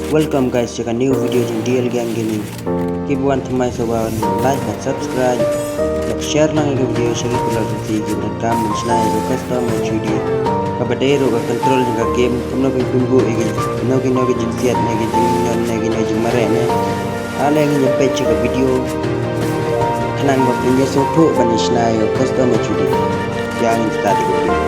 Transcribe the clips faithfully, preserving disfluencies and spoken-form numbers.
Welcome guys sha ka new video jong D L Gang Gaming. Ki ba wan thymmai sngewbha like bad subscribe bad share lang ïa ka video sha ki paralok jong phi ki ba donkam ban shna ïa ka custom H U D kaba dei ruh ka control jong ka game kumno ban pynbuh ïa kino kino ki jingsiat ne ki jingïaid ne kino jingmareh ne. Ale ngin ïa peit sha ka video. Khnang ba phin ïa sngewthuh ban ïa shna ïa ka custom H U D. Ïa ngin start ïa ka video.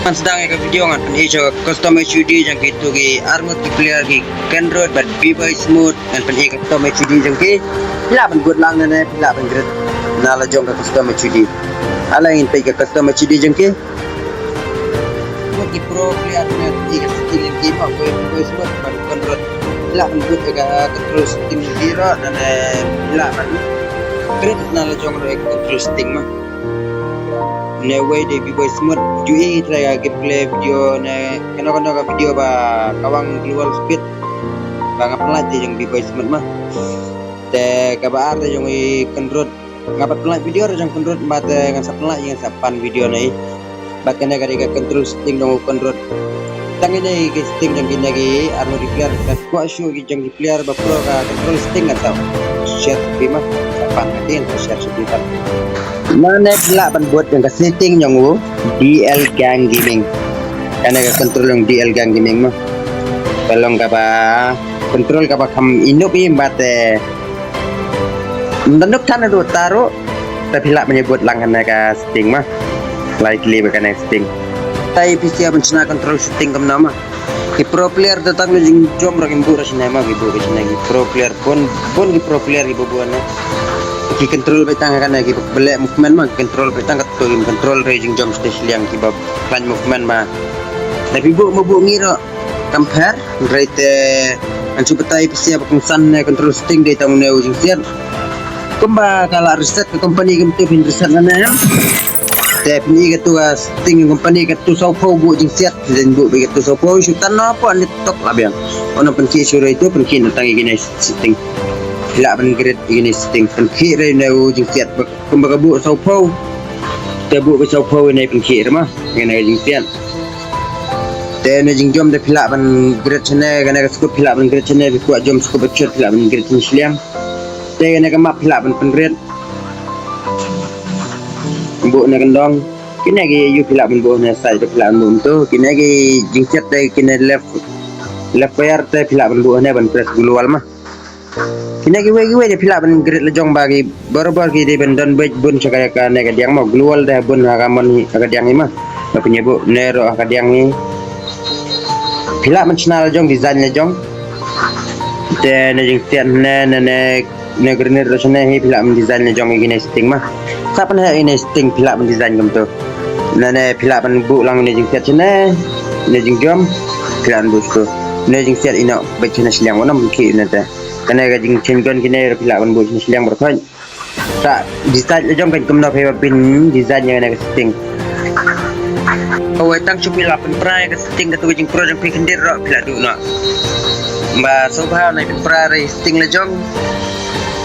Ngan sdang ïa ka video ngan pyni sha ka custom H U D jong kito ki arngut ki player ki Kendrod bad B-Boy Smooth ngan pyni ka custom H U D jong ki. Phi lah ban bud lang ne ne phi lah ban grit na la jong ka custom H U D. Ale ngin peit ka custom H U D jong ki. Bad ki pro player ne ki ka setting ki ma ko ko semua ban control. Lah ban bud ka control setting ki ro dan lah ban create na la jong ro control setting ma. Ne wei de B-Boy Smooth ju i tra ka gameplay video ne kano kano ka video ba kawang global speed ba nga pynlait de jong B-Boy Smooth ma. Te kaba ar de jong i Kendrod. Nga pat pynlait video re jong Kendrod ba te ngan sa pynlait ngan sa pan video nei. Ba kane ka dei ka control setting jong Kendrod. Tang ine ki setting jong kine ki arngut ki player ka kwah shu ki jong ki player ba pro ka control setting kan tau. Share bi ma sa pan ka tin share shu bi pan. Mane phi lah ban bud jong ka setting jong u D L Gang Gaming. Kane ka control jong D L Gang Gaming ma. Ka long kaba control kaba kham inup i ba te Nda nuk tan du taru. Ta phi lah ban ïa bud lang kane ka setting ma. Lai kli ba kane setting. Tai phi sia ban shna control setting kam na ma. Ki pro player da tang lu jing jom ra kim bud ra shna ma ki bud ra shna ki pro player bun bun ki pro player ki bud bud na. Ki control ba tang kane ki bele movement ma ki control ba tang ka tu ki control re jing jom stage liang ki ba plan movement ma. Na phi bud ma bud ngi ro. Compare, hynrei te ngan shu batai phi sia ba kongsan ne control setting dei tang une u jingsiat. Kumba ka la reset ka company kam tu phin reset na ne. Te phin i ka tu ka setting company ka tu saw phew bu jingsiat phin buh ba ka tu saw phew shu tan na pon ni tok la biang. Ono pynkhih shu rei tu pynkhih na tang i kine setting. Phi lah ban grit i kine setting pynkhih rei ne u jingsiat ba kumba ka buh saw phew. Te buh ba saw phew ne pynkhih rei ma. Kine ka jingsiat. Te ne jingjom te phi lah ban grit shane kane ka scope phi lah ban grit shane phi kwah jom scope ba chut phi lah ban grit shane shiliang. Te kane ka map phi lah ban pynrit. Buh ne kyndong. Kine ki yu phi lah ban buh ne side phi lah ban buh tu. Kine ki jingsiat te kine left left fire te phi lah ban buh ne ban press global ma. Kine kiwei kiwei de phi lah ban grit la jong ba ki barabor ki de ban don beit bun sha ka kane ka diang ma global de bun ha ka mon hi ha ka diang hi ma. Ba pynïabuh ne ro ha ka diang hi. Phi lah ban shna la jong design la jong. Te ne jingsiat ne ne ne ne grenade ro shane hi phi lah ban design la jong kine setting ma. Sa pynheh kine setting phi lah ban design kumtu. Ne ne phi lah ban buh lang ne jingsiat shane ne jingjom phi lah ban buh shuh. Ne jingsiat ino beit shane shiliang wan nam ki ne te. Kane ka jingchen gon kine phi lah ban buh shiliang bad khoi. Ta design la jong kan kumno phi ba phin design ïa kane ka setting. Kawei tang shu phi lah pynpra ïa ka setting katu ka jingpro jong phi khyndiat ro phi lah duh noh. Ba sngewbha na pynpra ïa setting la jong.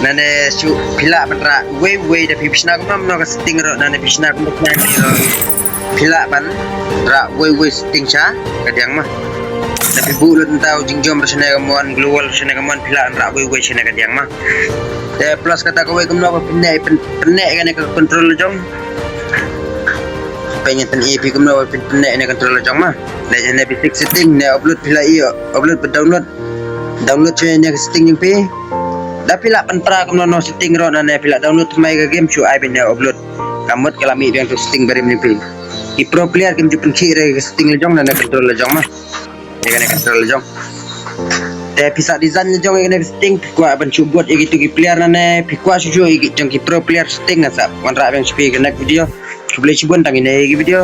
Nane shu phi lah pynra wei wei da phi pishna kumno kumno ka setting ro nane pishna kumno kumno ro. Phi lah ban rah wei wei setting sha ka diang ma. Da phi buh lut nta u jingjom ra shane ka mon global shane ka mon phi lah ban rah wei wei shane ka diang ma. Te plus kata kawei kumno ba phin ne phin ne kane ka control la jong. Pynne phin i phi kumno ba phin ne ne control la jong ma. Ne ne basic setting ne upload phi lah i upload ba download. Download sha ne ka setting jong phi. Da phi lah pynpra kumno no setting ro nane phi lah download thymmai ka game shu ai ba ne upload. Ka mut ka la mih biang tu setting barim ni phi. Ki pro player kim ju pynkhih re ka setting la jong nane control la jong ma. Ïa kane control la jong. Te phi sa design la jong ïa kane setting phi kwah ban shu bud ïa kitu ki player nane phi kwah shu shu ïa ki jong ki pro player setting ngan sa wanrah biang sha phi ka next video. Khublei shibun tang ine ïa ki video.